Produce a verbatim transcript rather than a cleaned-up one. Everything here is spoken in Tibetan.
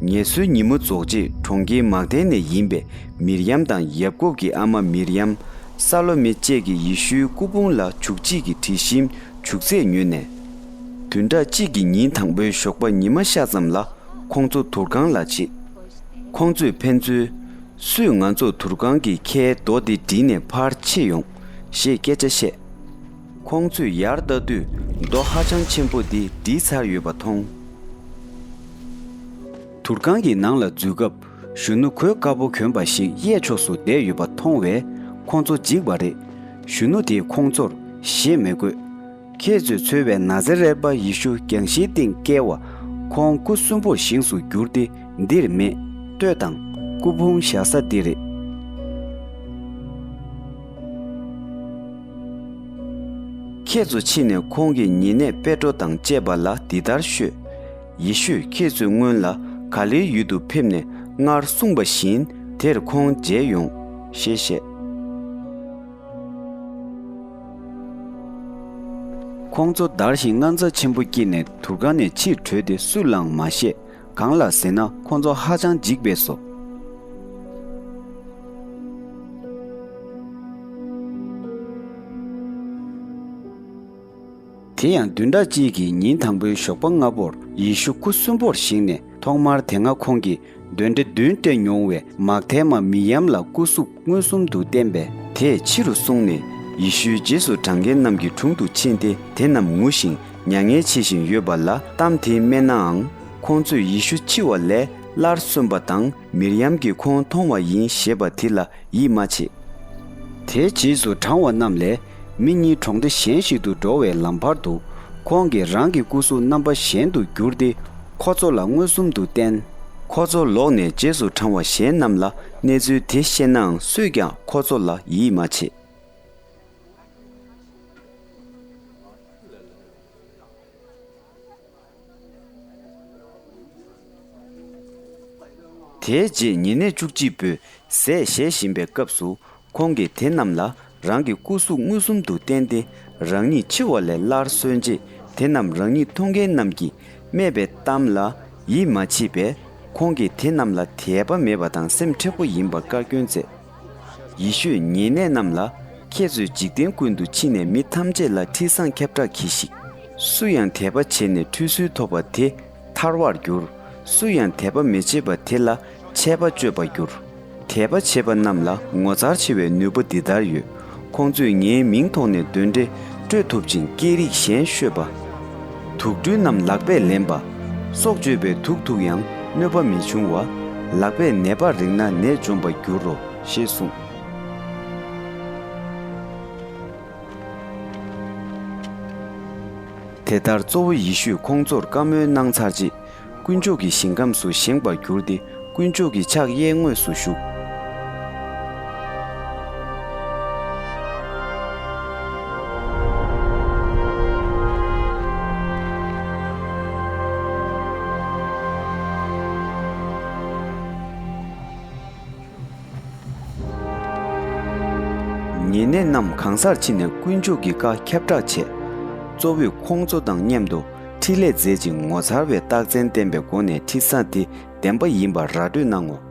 ངལ་གསོའི་ཉིན་མོ་རྫོགས་རྗེས་གྲོང་ཁྱེར་མག་དན་ནས་ཡིན་པའི་མིར་ཡམ་དང་ཡབ་ཀོབ་ཀྱི་ཨ་མ་མིར་ཡམ། ས་ལོ་མེ་བཅས་ཀྱིས་ཡེ་ཤུའི་སྐུ་ཕུང་ལ་བྱུག་བྱེད་ཀྱི་དྲི་ཞིམ་བྱུག་རྫས་ཉོས་ནས། བདུན་ཕྲག་གཅིག་གི་ཉིན་དང་པོའི་ཞོགས་པ་ཉི་མ་ཤར་ཙམ་ལ་ཁོང་ཚོ་དུར་ཁང་ལ་ཕྱིན། ཁོང་ཚོས་ཕན་ཚུན། སུས་ང་ཚོ་དུར་ཁང་གི་ཁའི་རྡོ་དེ་བསྒྲིལ་ནས་ཕར་ཕྱེ་ཡོང་ཞེས་སྐད་ཆ་བཤད། ཁོང་ཚོས་ཡར་ལྟ་དུས་རྡོ་ཧ་ཅང་ཆེན་པོ་དེ་བསྒྲིལ་ཚར་ཡོད་པ་མཐོང་། དུར་ཁང་གི་ནང་ལ་འཛུལ་སྐབས་གཞོན་ནུ་གོས་དཀར་པོ་གྱོན་པ་ཞིག་གཡས་ཕྱོགས་སུ་བསྡད་ཡོད་པ་མཐོང་བས་ཁོང་ཚོ་འཇིགས་པ་རེད། གཞོན་ནུ་དེས་ཁོང་ཚོར་ཞེད་མི་དགོས། ཁྱེད་ཚོས་འཚོལ་བའི་ནཱ་ཛ་རེད་པ་ཡེ་ཤུ་རྒྱང་ཤིང་སྟེང་བཀལ་བ། ཁོང་སྐུ་གསོན་པོར་བཞེངས་སུ་གྱུར་ཏེ་འདིར་མེད། ལྟོས་དང་། སྐུ་ཕུང་བཞག་ས་འདི་རེད། ཁྱེད་ཚོ་ཕྱིན་ནས་ཁོང་གི་ཉེ་གནས་པེ་ཏྲོ་དང་བཅས་པ་ལ་འདི་ལྟར་ཤོད། ཡེ་ཤུས་ཁྱེད་ཚོའི་སྔོན་ལ་ག་ལེའི་ཡུལ་དུ་ཕེབས་ནས་སྔར་གསུངས་པ་བཞིན་དེར་ཁོང་མཇལ་ཡོང་ཞེས་བཤད། ཁོང་ཚོ་འདར་ཞིང་དངངས་འཚབ་ཆེན་པོ་སྐྱེས་ནས་དུར་ཁང་ནས་ཕྱིར་བྲོས་ཏེ་སུ་ལའང་མ་བཤད། གང་ལ་ཟེར་ན་ཁོང་ཚོ་ཧ་ཅང་འཇིགས་པས་སོ། དེ་ཡང་བདུན་ཕྲག་གཅིག་གི་ཉིན་དང་པོའི་ཞོགས་པ་སྔ་པོར་ཡེ་ཤུ་སྐུ་གསོན་པོར་བཞེངས་ནས་ཐོག་མར་དེ་སྔ་ཁོང་གིས་གདོན་འདྲེ་བདུན་བསྐྲད་མྱོང་བའི་མག་དལ་མ་མིར་ཡམ་ལ་སྐུ་གཟུགས་མངོན་སུམ་དུ་བསྟན་པས། དེས་ཕྱི་རུ་སོང་ནས་ཡེ་ཤུའི་རྗེས་སུ་འབྲང་མཁན་རྣམས་ཀྱི་དྲུང་དུ་ཕྱིན་ཏེ་དེ་རྣམས་ངུ་ཞིང་མྱ་ངན་བྱེད་བཞིན་ཡོད་པ་ལ་གཏམ་དེ་སྨྲས་ནའང་། ཁོང་ཚོས་ཡེ་ཤུ་འཆི་བ་ལས་སླར་གསོན་པ་དང་མིར་ཡམ་གྱིས་ཁོང་མཐོང་བ་ཡིན་ཞེས་པ་དེ་ལ་ཡིད་མ་ཆེས། དེའི་རྗེས་སུ་འབྲང་བ་རྣམས་ལས་མི་གཉིས་གྲོང་སྡེ་གཞན་ཞིག་ཏུ་འགྲོ་བའི་ལམ་བར་དུ་ཁོང་གིས་རང་གི་སྐུ་གཟུགས་རྣམ་པ་གཞན་དུ་བསྒྱུར་ཏེ་ཁོ་ཚོ་ལ་མངོན་སུམ་དུ་བསྟན། ཁོ་ཚོ་ལོག་ནས་རྗེས་སུ་འབྲང་བ་གཞན་རྣམས་ལ་གནས་ཚུལ་དེ་བཤད་ནའང་སུས་ཀྱང་ཁོ་ཚོ་ལ་ཡིད་མ་ཆེས། དེའི་རྗེས་ཉེ་གནས་བཅུ་གཅིག་པོས་ཟས་བཞེས་བཞིན་པའི་སྐབས་སུ་ཁོང་གིས་དེ་རྣམས་ལ་རང་གི་སྐུ་གཟུགས་མངོན་སུམ་དུ་བསྟན་ཏེ་རང་ཉིད་འཆི་བ་ལས་སླར་གསོན་རྗེས་དེ་རྣམས་རང་ཉིད་མཐོང་མཁན་རྣམས་ཀྱིས་སྨྲས་པའི་གཏམ་ལ་ཡིད་མ་ཆེས་པས་ཁོང་གིས་དེ་རྣམས་ལ་དད་པ་མེད་པ་དང་སེམས་མཁྲེགས་པོ་ཡིན་པར་བཀའ་བཀྱོན་མཛད། ཡེ་ཤུས་ཉེ་གནས་རྣམས་ལ། ཁྱེད་ཚོས་འཇིག་རྟེན་ཀུན་ཏུ་ཕྱིན་ནས་མི་ཐམས་ཅད་ལ་ཁྲི་བཟང་ཁྱབ་བསྒྲགས་གྱིས་ཤིག། སུ་ཡང་དད་པ་བྱས་ནས་ཁྲུས་གསོལ་ཐོབ་པ་དེ་ཐར་བར་འགྱུར། སུ་ཡང་དད་པ་མི་བྱེད་པ་དེ་ལ་ཆད་པ་གཅོད་པར་འགྱུར། དད་པ་བྱེད་པ་རྣམས་ལ་ངོ་མཚར་ཆེ་བའི་ནུས་པ་འདི་ལྟར་ཡོད། ཁོང་ཚོས་ངའི་མིང་ཐོག་ནས་གདོན་འདྲེ་བསྐྲོད་ཐུབ་ཅིང་སྐད་རིགས་གཞན་ཤོད་པ། དུག་སྦྲུལ་རྣམས་ལག་པས་ལེན་པ། སྲོག་གཅོད་པའི་དུག་འཐུང་ཡང་གནོད་པ་མི་འབྱུང་བ། ལག་པས་ནད་པ་རེག་ན་ནད་འཇོམས་པར་འགྱུར་རོ། ཞེས་གསུངས། དེ་ལྟར་གཙོ་བོ་ཡེ་ཤུས་ཁོང་ཚོར་བཀའ་མོལ་གནང་ཚར་རྗེས། དཀོན་མཆོག་གི་ཞིང་ཁམས་སུ་བཞེངས་པར་གྱུར་ཏེ་དཀོན་མཆོག་གི་ཕྱག་གཡས་ངོས་སུ་བཞུགས། ཉེ་གནས་རྣམས་གང་སར་ཕྱིན་ནས་དཀོན་མཆོག་གི་བཀའ་ཁྱབ་བསྒྲགས་བྱས། གཙོ་བོས་ཁོང་ཚོ་དང་མཉམ་དུ་འཕྲིན་ལས་མཛད་ཅིང་ངོ་མཚར་བའི་རྟགས་མཚན་བསྟན་པའི་སྒོ་ནས་ཁྲི་བཟང་དེ་བདེན་པ་ཡིན་པར་ར་སྤྲོད་གནང་ངོ་།